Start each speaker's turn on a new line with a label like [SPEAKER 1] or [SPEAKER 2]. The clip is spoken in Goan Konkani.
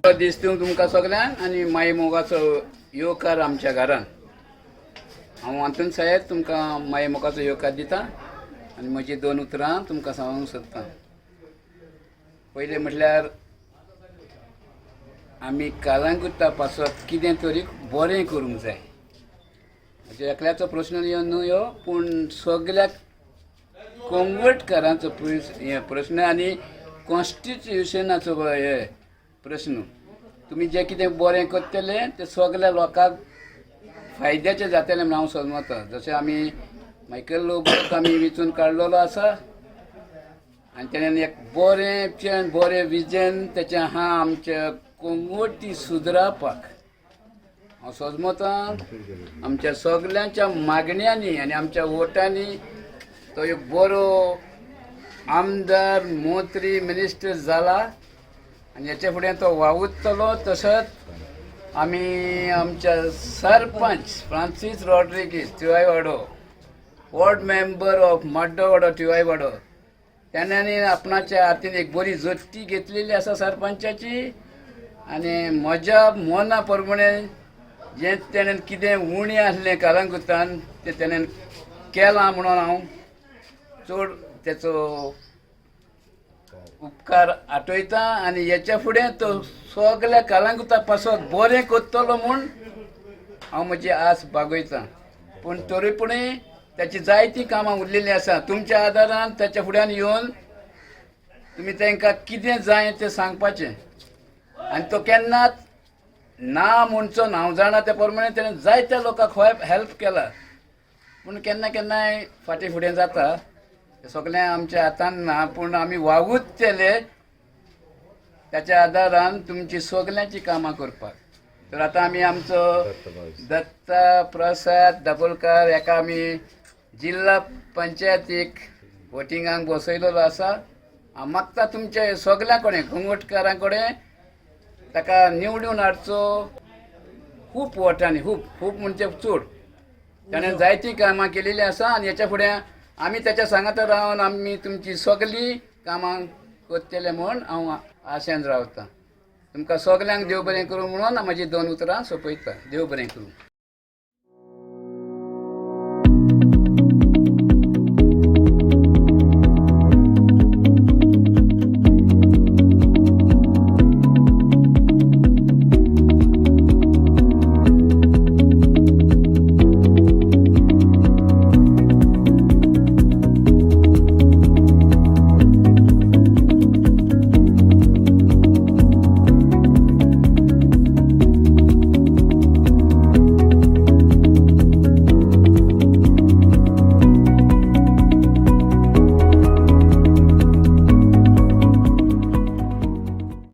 [SPEAKER 1] दीस दिवं तुमकां सगल्यांक आनी माई मोगाचो येवकार आमच्या घरान. हांव आंतून साहेब तुमकां माई मोगाचो येवकार दिता आनी म्हजी दोन उतरां तुमकां सांगूंक सोदतां. पयलें म्हटल्यार आमी कालांगुटा पासत कितें तरी बरें करूंक जाय. म्हज्या एकल्याचो प्रस्न ह्यो न्हू ह्यो, पूण सगल्या कोंगटकारांचो हे प्रस्न आनी कॉन्स्टिट्युशनाचो हे प्रस्न. तुमी जें कितें बरें करतले तें सगल्या लोकांक फायद्याचें जातलें म्हूण हांव समजतां. जशें आमी मायकल लोबोक आमी वेंचून काडलेलो आसा आनी तेणेन एक बरें बरें विजन तेचें आहा आमच्या कोंगोटी सुदरावपाक. हांव सजमतां आमच्या सगल्यांच्या मागण्यांनी आनी आमच्या वोटांनी तो एक बरो आमदार, मंत्री, मिनिस्टर जाला आनी हेच्या फुडें तो वावुरतलो. तसोच आमी आमच्या sarpanch Francis Rodrigues Tivaiwado, ward member of Maddowado Tivaiwado, तेण्यांनी आपणाच्या हातीन एक बरी जोती घेतलेली आसा सरपंचाची आनी म्हज्या मना प्रमाणे जें तेणेन कितें उणें आसलें कालांगुतान तें तेणेन केलां म्हणून हांव चड तेचो उपकार आठयता आनी हेच्या फुडें तो सगल्या कालांगुता पासत बरें करतलो म्हूण हांव म्हजी आस बागयतां. पूण तरी पुणूय ताची जायतीं कामां उरलेलीं आसा. तुमच्या आदारान ताच्या फुड्यान येवन तुमी तांकां कितें जाय तें सांगपाचें आनी तो केन्नाच ना म्हणचो ना. हांव जाणा त्या प्रमाणे तेणें जायत्या लोकांक हेल्प केला, पूण केन्ना केन्नाय फाटीं फुडें जाता. तें सगळें आमच्या हातान ना, पूण आमी वावुरतले ताच्या आदारान तुमची सगल्यांची कामां करपाक. तर आतां आमी आमचो दत्ता प्रसाद दाबोलकार हेका आमी जिल्हा पंचायतीक वोटिंगाक बसयलेलो आसा. हांव मागता तुमच्या सगल्यां कडेन, घुंगटकारां कडेन, ताका निवडून हाडचो खूब वोटांनी, खूब खूब म्हणजे चड. ताणें जायतीं कामां केलेलीं आसा आनी हेच्या फुडें आमी ताच्या सांगाता रावन आमी तुमची सगलीं कामां करतले म्हूण हांव आशेन रावतां. तुमकां सगल्यांक देव बरें करूं म्हणून म्हजी दोन उतरां सोंपयता. देव बरें करूं.